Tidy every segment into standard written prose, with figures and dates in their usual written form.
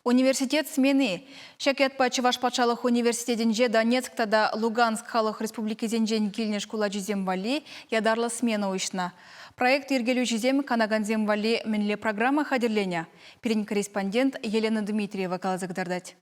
Университет смени. Ҫак ятпа Чӑваш патшалӑх университетӗнче Донецк тата Луганск халӑх республикисенчен килнӗ шкул ачисем валли ятарлӑ смена уҫнӑ. Проект йӗркелӳҫисем канакансем валли мӗнле программа хатӗрленӗ? Пирӗн корреспондент Елена Дмитриева каласа кӑтартать.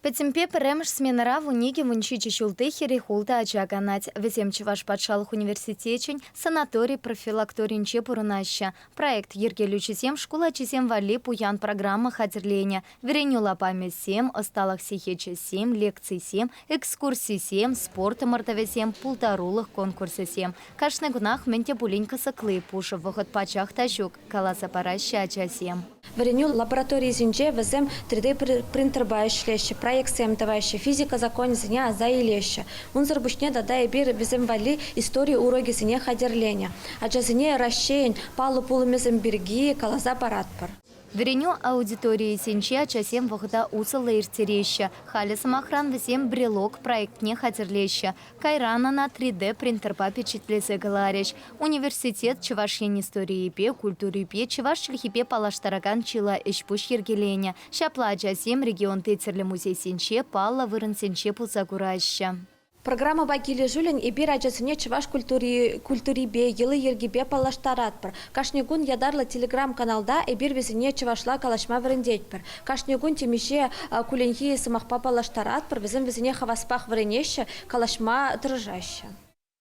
Пӗтӗмпе пӗрремӗш сменӑра 12-17 ҫулти хӗрех ултӑ ача канать. Вӗсем Чӑваш патшалӑх университечӗн санатори профилакторинче пурӑнаҫҫӗ. Проект йӗркелӳҫисем шкул ачисем валли пуян программа хатӗрленӗ. Вӗренӳ лапамӗсем, ӑсталӑх сехечӗсем, лекцисем, экскурсисем, спорт ӑмӑртӑвӗсем, пултарулӑх конкурсӗсем. Кашни кунах мӗн те пулин кӑсӑкли, пушӑ вӑхӑт пачах та ҫук, каласа параҫҫӗ ачасем. Вӗренӳ лабораторийӗсенче вӗсем 3D-принтерпа ӗҫлеҫҫӗ, проектсем тӑваҫҫӗ, физика законӗсене аса илеҫҫӗ. Унсӑр пуҫне тата эпир вӗсем валли истори урокӗсене хатӗрленӗ. Ачасене Раҫҫейӗн паллӑ пулӑмӗсем пирки каласа паратпӑр. Вӗренӳ аудиторийӗсенче ачасем вӑхӑта усӑллӑ ирттереҫҫӗ. Халӗ, сӑмахран, вӗсем брелок проектне хатӗрлеҫҫӗ. Кайран ӑна 3D-принтерпа пичетлесе кӑларӗҫ. Университет Чӑваш Ен историйӗпе, культурипе, чӑваш чӗлхипе паллаштаракан чылай ӗҫ-пуҫ йӗркеленӗ. Ҫапла ачасем регионти тӗрлӗ музейсенче, паллӑ вырӑнсенче пулса кураҫҫӗ. Программӑпа килӗшӳллӗн эпир ачасене чӑваш культури, культурипе, йӑли-йӗркипе паллаштаратпӑр. Кашни кун ятарлӑ телеграм-каналта эпир вӗсене чӑвашла калаҫма вӗрентетпӗр. Кашни кун темиҫе кулленхи сӑмахпа паллаштаратпӑр, вӗсем вӗсене хаваспах вӗренеҫҫӗ, калаҫма тӑрӑшаҫҫӗ.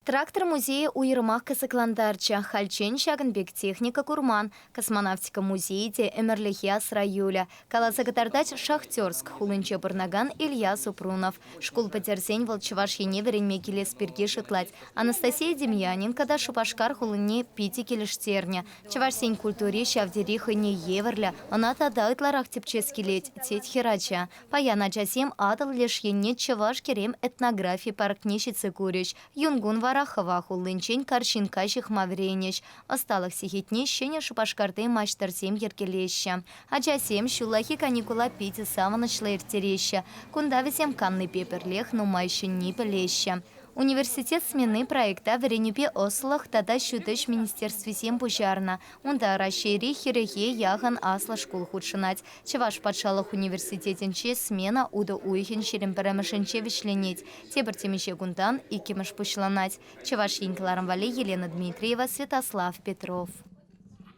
Трактор музейӗ уйрӑмах кӑсӑклантарчӗ. Хальччен ҫакӑн пек техника курман. Космонавтика музейӗ те ӗмӗрлӗхе асра юлӗ. Каласа кӑтартать Шахтерск хулинче пурӑнакан Илья Супрунов. Шкул пӗтерсен вӑл Чӑваш Ене вӗренме килес пирки шутлать. Анастасия Демьяненко та Шупашкар хулине питӗ килӗштернӗ. Чӑвашсен культури ҫав тери хӑйне евӗрлӗ, ӑна тата ытларах тӗпчес килет, тет хӗрача. Паян ачасем Атӑл леш енне Чӑваш Керем этнографи паркне ҫитсе курӗҫ. Юнкун вара хӑва хуллинчен карҫинкка ҫыхма вӗренӗҫ. Ӑсталӑх сехетне Ҫӗнӗ Шупашкарти маҫтӑрсем йӗркелеҫҫӗ. Ачасем ҫуллахи каникула питӗ савӑнӑҫлӑ ирттереҫҫӗ. Кунта вӗсем каннипе пӗрлех нумай ҫӗнни пӗлеҫҫӗ. Университет смени проекта вӗренӳпе ӑслӑлӑх тата ҫут ӗҫ министерствисем пуҫарнӑ. Унта Раҫҫейри хӗрӗхе яхӑн аслӑ шкул хутшӑнать. Чӑваш патшалӑх университетӗнче смена утӑ уйӑхӗн 21-мӗшӗнче вӗҫленет. Тепӗр темиҫе кунтан иккӗмӗш пуҫланать. Чӑваш Ен кӑларӑм валли Елена Дмитриева, Святослав Петров.